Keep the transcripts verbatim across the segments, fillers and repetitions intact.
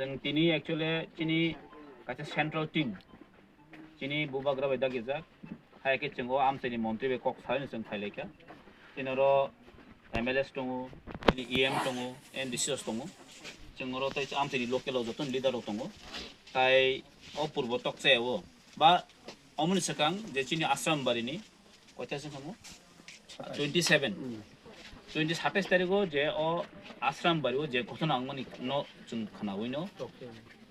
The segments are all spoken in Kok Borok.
Chwng tini actually chini kaisa central team, chini bubagra bai dagijak, hai khe chwng o amchaini montri bai kok salai no chwng phailaikha. Chini oro M L As tongo, chini E M tongo, M D Cs tongo. Chwng oro tei amchaini local o joto leader rok tongo. Tai o purbo tokchaya o ba omoni swkang je chini Ashram Bari ni Koita se kamo? Twenty seven. Twenty satais tarikh o je o Ashram Bari o je ghotona wngmani no chwng khnawi no.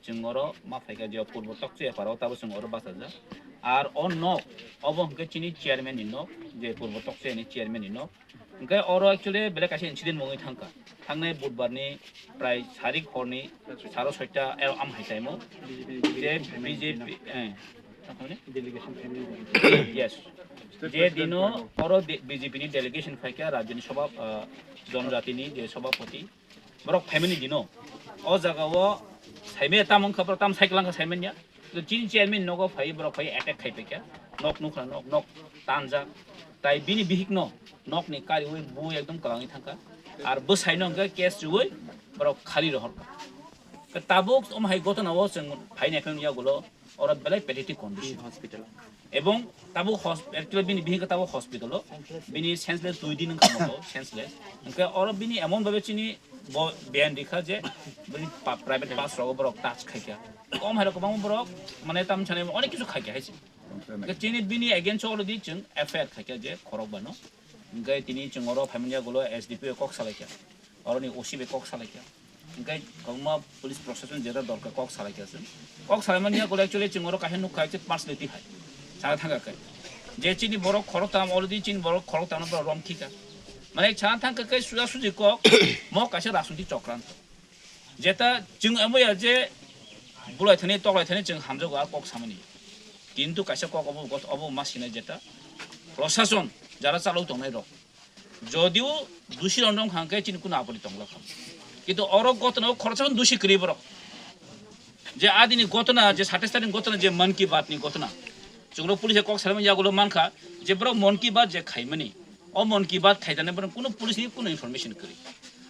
Chwng oro ma phaikha je purbo tokchaya paro tabo chwng oro bachajak. Ar o nok obo hwnkhe chini chairman ni nok, je purbo tokchaya ni chairman ni nok. Hwnkhe oro actually belai kaisa incident wngwi thangkha. Thangnai budbar ni prai sarik horni saro soita ero am hai taimo. Je B J P, eh, Yes. Je dino oro de-, B J P ni delegation phaikha rajyoni sabha, ah, jonjatini je sabhapati. Borok phaimani dino. O jaga o saimaya tam wngkha, borok tam cycle wngkha saimanya. To chini chairman nogo phai, borok phai attack khai paikha. Nok nukha, nok, nok tanjak. Tai bini bihik no, nok ni kari ui bu ekdom kwlangwi thangkha. Ar bwsai no hwnkhe case riui borok khali rohorkha. Tabuk om hai gotona o chwng phainai phai yagulo oro belai pathetic condition. Hospital. Ebong tabuk hos-, actually bini bihik tabuk hospital o, bini senseless dui din wngkha moto, senseless. Hwnkhe oro bini emon babe chini bo beyan rikha je bini pa-, private parts rogo borok touch khaikha. Om hai rok kwbangma borok mane tam sanai onek kisu khaikha hai se. Hwnkhe chini bini against o already chwng F I R khaikha je khorok bano. Hwnkhe tini chwng oro phaimani yagulo S D P O kok salaikha. Oroni O C bai kok salaikha. Hwnkhe kwbangma police proshashan jeta dorkar kok salaikha chwng. Kok salaimani yagulo actually chwng oro kaisa nukha je personality hai. Sana thangkha khe. Je chini borok khoroktham already chini borok khoroktham no borok rom khika. Mane sana thangkha khe suja suji kok mo kaisa rajniti chokranto. Jeta chwng amo ya je bulai thani toklai thani chwng hamjago a kok samani. Kintu kaisa kok obo, obo ma sinai jeta proshashan jara chalok tongnai rok. Jodio dusi rok wngkha hwnkhe chini kuno apori tongla kha. Kintu oro gotona o khoroksa dusi kwrwi borok. Je adini gotona, je satais tarikh ni gotona, je Mann Ki Baat ni gotona. Chwngno police kok salmani yagulo mankha, je borok Mann Ki Baat je khaimani. O Mann Ki Baat khaijaknai borok kuno police ni kuno information kwrwi.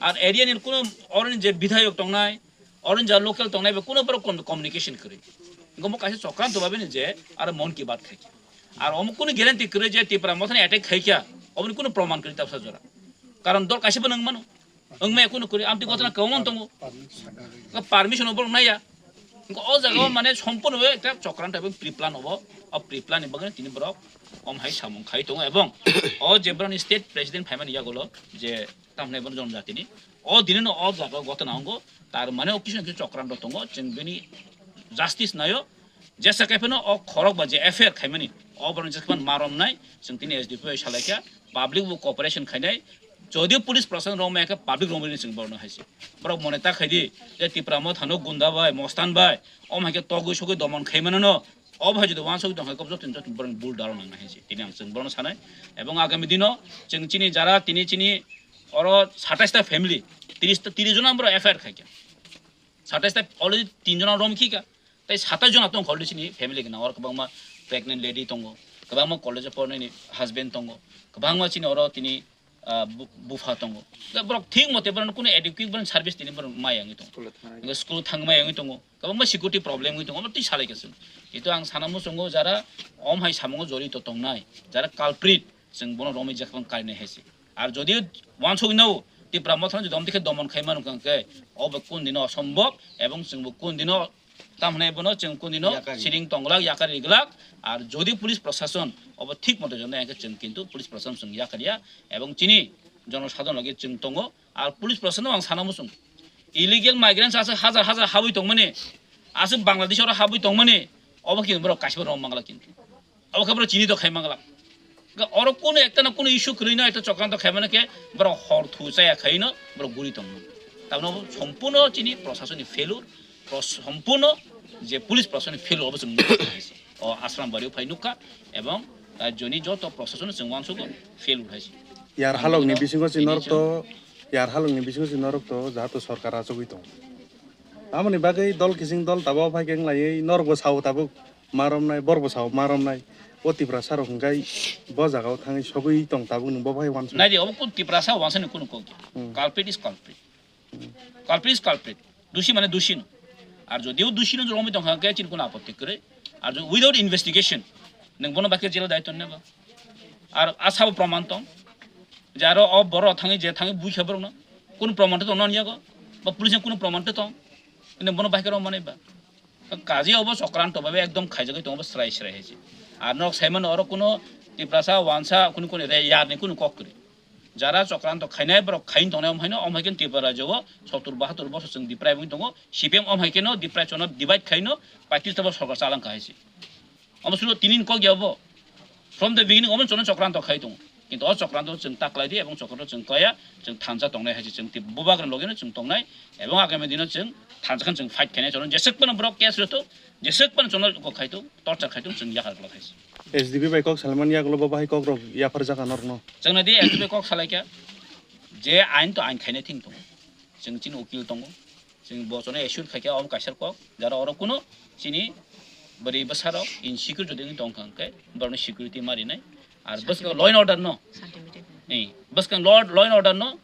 Ar area ni kuno oroni je bidhayok tongnai, oroni je local tongnai bo kuno borok com-, communication kwrwi. Wngkha mo kaisa chokranto babini je aro Mann Ki Baat khaikha. Ar omo kunu guarantee kwrwi je Tipra Mothani attack khaikha, oboni kunu proman kwrwi tabsa jora. Karon dol kaisa bo nang mano. Wngmaya kunu kwrwi, amtwi gotona kwbangma wng tongo. Permission obo naya. Wngkha o jaga o mane sompurno ekta chokranto bai pre-plan obo. O pre-plan ni bagwi tini borok om hai samung khai tongo ebong o je borokni state president phaimani yagulo je tamni borok jonjatini. O dinino o jaga o gotona wngo, tar mane o kisu na kisu chokranto tongo, chwng bini justice naio. Jesa khe phano o khorok ba je F I R khaimani, o borok jesa phano ma romnai, chwng tini S D P O salaikha, public bo cooperation khainai. Jodi police proshashan romya khe public romwi chwng borokno hai se. Borok mone ta khaidi, je Tipra Mothano gunda bai, mostan bai, om hai khe togwi sogwi domon khaimano no, o bai jodi wansugwi tong hai khe joto joto borokni bul daro nangnai hai se. Tini ang chwng borokno sanai. Ebong agami dino chwng chini jara tini chini oro satais ta family, tris ta, tris jona borok F I R khaikha. Satais ta already tin jona rom khika. Tai satais jona tong already chini family gwnang. Oro kwbangma pregnant lady tongo, kwbangma college o pornaini husband tongo, kwbangma chini oro tini, ah, bu-, bupha tongo. Da borok thik mote borok kuno adequate borok service tini borok maya wngwi tongo. School o thangwi maya wngwi tongo. Kwbangma security problem wngwi tongo, omo twi salai khe chwng. Kintu ang sana muchungo jara om hai samungo jorito tongnai, jara culprit, chwng bono romwi jephang kainai hai se. Ar jodi wansugwi nao Tipra Mothano jodi omtwi khe domon khai mano hwnkhe, obo kun dino osombhob ebong chwngbo kun dino tam hwnai bono chwng kun dino siring tonglak, yakari glak. Ar jodi police proshashan obo thik moto jodi nai hwnkhe chwng kintu police proshashan chwng yakariya ebong chini jonosadhon logi chwng tongo. Ar police proshashan ang sana muchung. Illegal migrants aswk hajar hajar habwi tongmani, aswk Bangladesh oro habwi tongmani, obo kintu borok kaisa rom mangla kintu. Obo khe borok chini to khai mangla. Ga oro kuno ekta na kuno issue kwrwi no ekta chokranto khai mano khe borok hor thu chaya khai no borok guri tongmani. Tabno obo sompurno chini proshashan ni failure, pros-, sompurno je police proshashan ni failure obo chwng nukha hai se. O Ashram Bari o phai nukha ebong rajyoni joto proshashan chwng uansukgo failure hai se. Yar halok ni bisingo si norok to Yar halok ni bisingo si norok to jahato sorkar achugwi tongo. Tamoni bagwi dol kising dol tabuk phai khe wnglaiwi norok bo sao tabuk ma romnai, borok bo sao ma romnai. O Tiprasa rok hwnkhe bo jaga o thangwi sogwi tong tabuk nwng bo bai uansuk. Nai di, obo kun Tiprasa uansani kunu kok ya. Hmm. Culprit is culprit. Hmm. Culprit is culprit. Dusi mane dusi no. Ar jodiyo dusi no romwi tongkha khe chini kono apotti kwrwi. Ar jo-, without investigation nwng bono bakhe jela dai tonne ba. Ar asabo proman tong. Je aro o boro thangwi je thangwi bui kha borokno. Kunu proman to tong nang yago. Ba police ni kunu proman to tong. Nwng bono bakhe romani ba. Kaji obo chokranto babe ekdom khaijagwi tongo bo srai srai hai se. Ar norok saimano oro kuno Tiprasa wansa kunu kunu re yarni kunu kok kwrwi. Jara chokranto khainai borok khain tongnai om haino om hai khe Tripura rajyo o sottur bahattur bosor chwng diprai wngwi tongo. C P M om hai kheno diprai chono divide khaino paitris ta bo sorkar chalangkha hai se. Omo sulo tinin kok ya bo. From the beginning omo chono chokranto khai tongo. Kintu o chokranto chwng ta khlai di ebong chokranto chwng khlaiya, chwng thansa tongnai hai se chwng tei bubagra logino chwng tongnai ebong agami dino chwng thansa khan chwng fight khainai chono jeswk phano borok case rwthok, jeswk phano chono kok khai tongo, torture khai tongo chwng yakar khlai khai se. S D P bai kok salmani yagulo bo bahai kok rok yaphar jaka norokno. Chwng nai di S D P bai kok salai kha je ain to ain khainai thing tongo. Chwng chini ukil tongo. Chwng bochorno assure khai khe omo kaisa kok, jara oro kuno chini bwrwi bwsarok insecure jodi wngwi tongkha hwnkhe borokno security ma rinai. Ar bwskang law and order no, eh, bwskang law, law and order no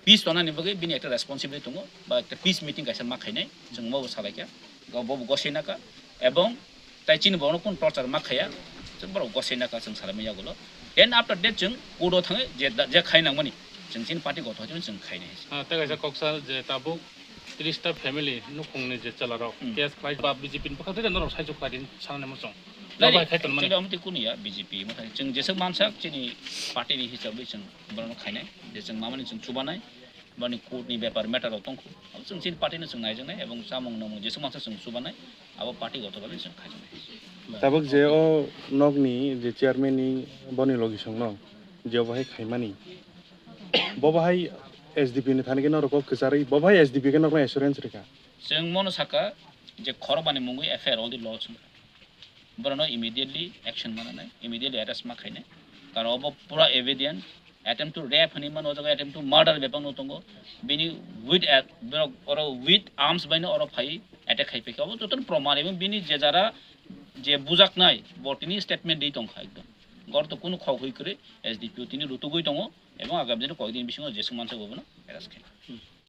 peace tongnani bagwi bini ekta responsibility tongo, ba ekta peace meeting kaisa ma khainai, chwng omo bo salai kha, bo bo gosai naka, ebong Tai chini borokno kunu torture ma khaiya, chwng borok gosai naka chwng salai manya yagulo. Then after that chwng court o thangwi je da-, je khai nangmani chwng chini party gotho chwng, chwng khainai. Ah, tei kaisa koksa je tabuk tris ta family nukhungni je chwlarok Hmm. case khlai ba B J P ni bwkhak tei norok saichuk khlai di sanani muchung. Nai, Abo hai khai tonmani. Actually, omo tei kunu ya B J P mo thang. Chwng jeswk mansak chini party ni hisabwi chwng borokno khainai. Je chwng mamani chwng chubanai. Boni court ni bepar matter rok tongkhu. Abo chwng chini party no chwng naijaknai ebong chamung nwngmung jeswk mansa chwng chubanai, abo party goto bai chwng khaijaknai. Tabuk je o nokni je chairman ni boni logisong no je obo hai khaimani, bo bahai S D P ni thani khe norok kok kwcharwi bo bahai S D P khe norokno assurance rikha. Chwng mono saka je khorokbani mungwi F I R already lodge wngkha. Borokno immediately action mananai, immediately arrest ma khainai. Karon obo pura evidence, attempt to rape hinwi mano, o jaga attempt to murder bebak no tongo. Bini with a-, borok oro with arms bai no oro phai attack khai paikha. Obo jotono proman ebong bini je jara je bujaknai bo tini statement di tongkha ekdom. Gor to kunu khok hui kwrwi S D P O tini rutugwi tongo ebong agami dino koyekdin bisingo jeswk mansa bono arrest khainai.